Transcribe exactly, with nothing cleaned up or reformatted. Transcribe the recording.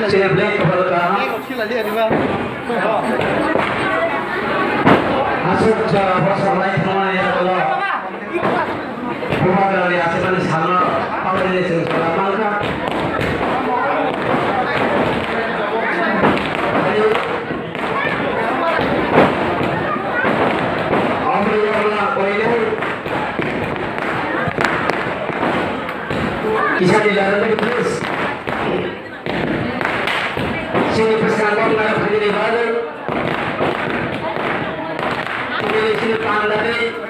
Chini black kapal ka. Aswk jora bosor lai thangmani yaklo. Bubagrani aswkmani salno pabalini chwng jora mankha. Aboni yakla koinai. Kisa di lara lagi, please. Sini pesan kau nara phagini baru. Sini sini pandai.